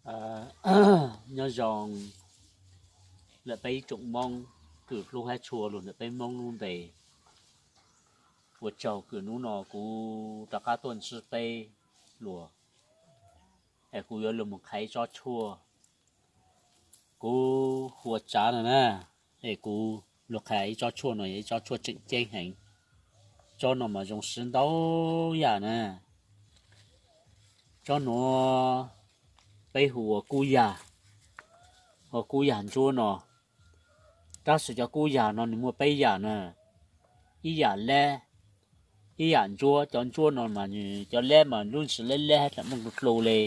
Nyob zoo lawm peb ib tsoom Moob, kws hlub hab tshua luag ntawm peb Moob lub npe. Ua tsaug kws hnub no kuv rov qab tuaj ntsib peb luag, es kuv yuav lug moog qha ib tsob tshuaj. Kuv hu ua Tsav no na, es kuv lug qha ib tsob tshuaj no yog ib tsob tshuaj tseem ceeb heev. Tsob no mas zoo siv ntau yam na. Tsob nuav peb hu ua kub yag, hu ua kub yag ntsuab no. Tab sis cov kub yag no nws muaj peb yam na, ib yam lab, ib yam ntsuab. Cov ntsuab no mas nws cov lab mas lub ntsis lab lab hab dlaim nplooj dlua dlua le,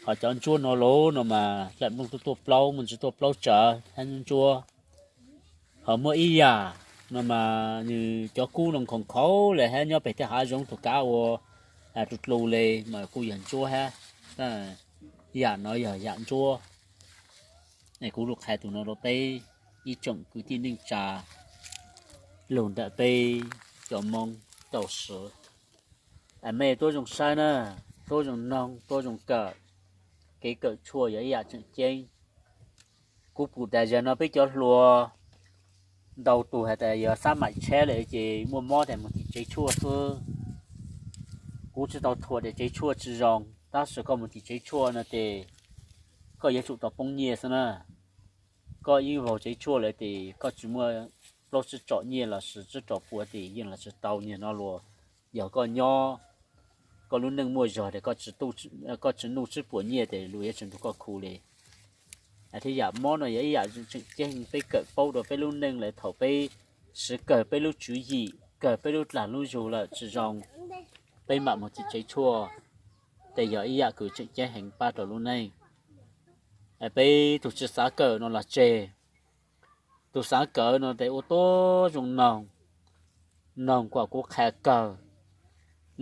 ho cov ntsuab no lauj no mas dlaim nplooj tuaj tuaj plaub, muaj ntsis tuaj plaub tsawv hab ntsuab. Ho muaj ib yam no mas nws cov kub no nkhaus nkhaus le hab nyob pem tej hav zoov tug kav ua dlua dlua le mas kuj yog ntsuab hab, yam no yog yam ntsuab. Es kuv lug qha tug no rau peb ib tsoom kwv tij neej tsa lug ntawm peb cov Moob tau swv. Mej tuab zoo saib na, tuab zoo noog, tuab zoo kawm. Kev kawm tshuaj yog ib yam tseem ceeb. Kuv pum tas yawg no peb cov hluas ntau tug has tas yog xab maim tsheb lawm ces muaj mob tas mus tim tsev tshuaj xwb. Kuv tsi tau thuam tas tsev tshuaj tsi zoo, tab sis koj mus tim tsev tshuaj no ces koj yuav tsum tau poob nyiaj xwb na. Koj ib vaug tsev tshuaj lawm tes koj tsi muaj plaub tsib tsom nyiaj los sis tsib rau puas tes yeej los tsi tau. Niag no luas yog koj nyob, koj lub neej muaj zog tes koj tsi nuj tsib puas nyiaj tes luas yuav tsi nrug koj khu li. Thiab yam mob no yog ib yam tseem ceeb peb kawm paub rau peb lub neej lawm. Thaum peb siv kawg peb lub tswv yim, kawg peb lub dlaag lub zug lawm tsi zoo, peb mam mus tim tsev tshuaj, tes yog ib yam kws tseem ceeb heev pab rau lub neej. Peb tug tsi xav kawm no los tseg, tug xav kawm no tes ua tuab zoo noog, noog kuas kuv qha kawg,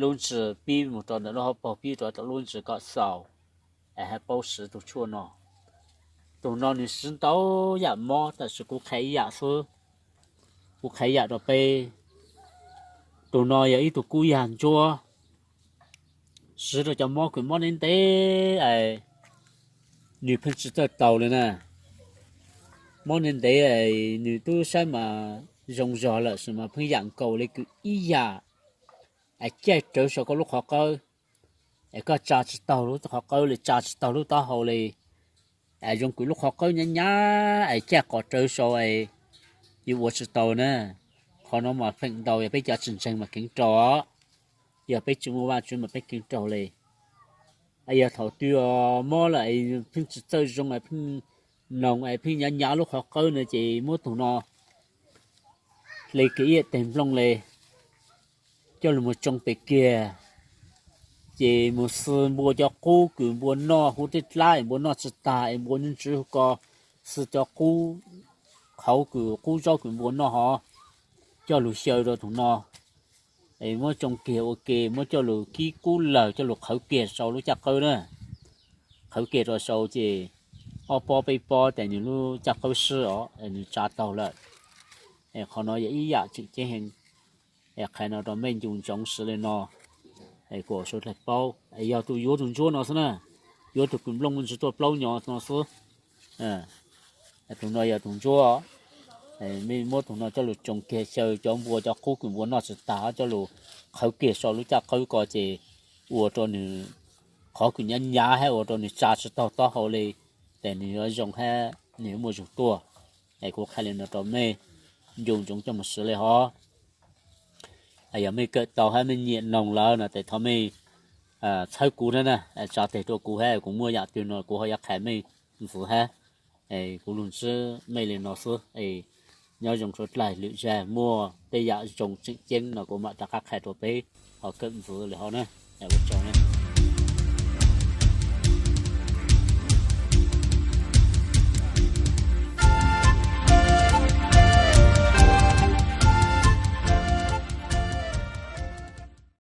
lub ntsis pib mus rau ntawm lub hauv paug pib rau tom lub ntsis kom xaus, es hab paub siv tug tshuaj no. Tug no nws siv ntau yam mob tab sis kuv qha ib yam xwb, kuv qha ib yam rau peb. Tug no yog ib tug kub yag ntsuab, siv rau cov mob kws mob ntev ntev es nws pheej tsi txawj tau li na. Mob ntev ntev es nws tub saib mas zoo zog lawm sis mas pheej yam nkaus li kws ib yam, es caij rawv sau koj lub qhov qawb, es koj tsa tsi taug lub qhov qawb li, tsa tsi taug lub taub hau li, es zoo kws lub qhov qawb nyab nyab es caij qos rawv sau es yuav ua tsi tau na. Qhov no mas feem ntau yog peb cov tsis ntseeg mas keev raug, yog peb tsi muaj Vaajtswv mas peb keev raug li. Yog thaum twg mob lawm pheej tsi txawj zoo, pheej noog es pheej nyab nyab lub qhov qawb no ces muab tug no hle kiag ib teg nplooj li coj lug mus tsoo pem kiag, ces mus xwb npua cov qub kws npua noj huv tej dlaab es npua noj tsi tag es npua ntswv huv ko, xwb cov qub qhauv kws qub zaub kws npua noj hov, coj lug xyaw rau tug no, es muab tsoo kiag ua ke, muab coj lug kib kub lawg coj lug qhawv kiag sau lub caj qawb na. Qhawv kiag rau sau ces ob pob peb pob tes nws lub caj qawb swb os, nws tsa taug lawm. Es qhov no yog ib yam tseem ceeb heev, es qha no rau mej ncu ntsoov siv li no, es kom suav dlawg paub. Es yog tug yuav tug ntsuab no xwb na, yuav tug kws nplooj ntsis tuaj plaub nyo no xwb. Tug no yog tug ntsuab, mej muab tug no coj lug tsoo kiag xyaw cov npua cov qub kws npua noj tsis tag coj lug qhawv kiag sau lub caj qawb ko ces ua rau nws qhov kws nyab nyab hab ua rau nws tsa tsis taug taub hau li, tes nws yuav zoo hab nws yuav muaj zug tuaj. Es kuv qha li no rau mej ncu ntsoov coj mus siv li hov. Yog mej kawm tau hab mej nyiam noog lawm no tes thov mej txhawb kuv na, tsa tes rau kuv hab kuv muaj yam twg no kuv ho yuav qha mej ntxiv hab. Kuv lug ntsib mej li no xwb, nyob zoo suav dlawg, lwm zag muaj tej yam zoo tseem ceeb no kuv mam rov qab qha rau peb ho kawm ntxiv li hov na. Ua tsaug na.